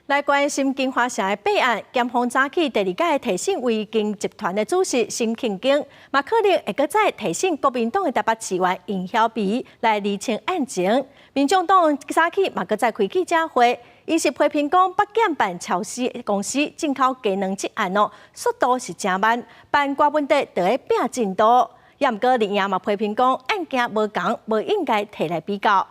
來關心京華城的弊案，檢方早起第二擺提審維京集團的主席沈慶京，嘛可能會閣再提審國民黨的台北市議員應曉薇來釐清案情。民眾黨早起嘛閣再開記者會，𪜶是批評講北檢辦超市公司進口雞卵這案哦，速度是誠慢，辦柯文哲就咧拚進度。也毋過綠營嘛批評講案件無仝，無應該提來比較。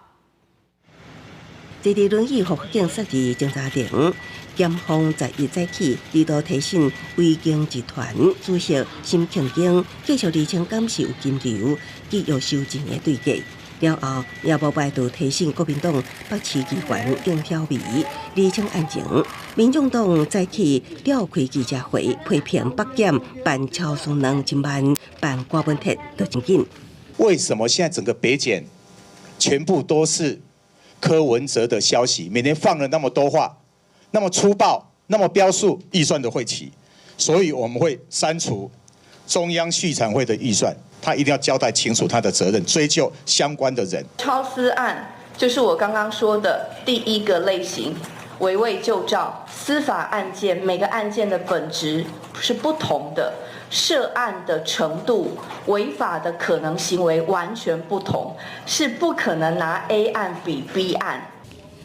坐佇輪椅予警察偵查庭，檢方11早起，二度提審維京集團主席沈慶京，繼續釐清敢是有金流、契約收錢的對價。了後，也無排除提審國民黨北市議員應曉薇釐清案情。民眾黨早起召開記者會，批評北檢辦超商卵真慢，辦柯文哲就真緊。為什麼現在整個北檢全部都是柯文哲的消息，每天放了那麼多話，那麼粗暴，那麼標數預算的會期，所以我們會刪除中央畜產會的預算，他一定要交代清楚他的責任，追究相關的人。超私案就是我剛剛說的第一個類型，圍魏救趙。司法案件每個案件的本質是不同的，涉案的程度、違法的可能行為完全不同，是不可能拿 A 案比 B 案。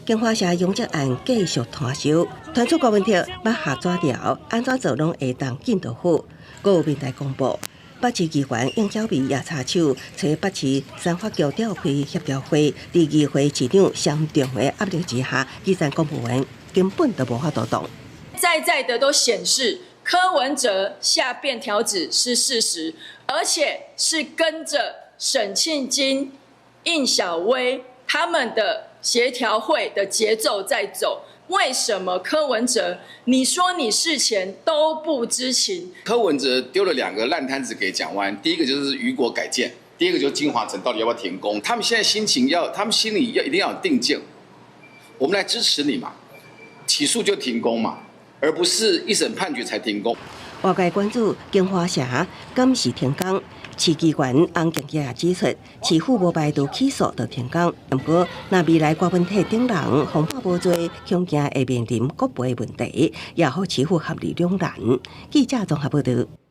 京華城養殖案繼續拖燒，傳出柯文哲欲下紙條，按怎做攏會當進度好。閣有民代公布，北市議員應曉薇也插手，揣北市三發局召開協調會，佇議會市長雙重的壓力之下，基層公務員根本就無法度動。在在的都顯示柯文哲下便條紙是事實，而且是跟着沈慶京、應曉薇他們的協調會的節奏在走。為什麼柯文哲，你說你事前都不知情？柯文哲丟了兩個爛攤子給蔣萬安，第一個就是雨果改建，第二個就是京華城到底要不要停工？他們現在心情要，他們心裡要一定要有定見，我們來支持你嘛，起訴就停工嘛，而不是一審判決才停工。外界關注京華城敢是停工，市議員翁建業也指出，市府無排除起訴就停工。毋過，若未來柯文哲等人予判無罪，恐驚會面臨國賠問題，也予市府陷入兩難。記者綜合報道。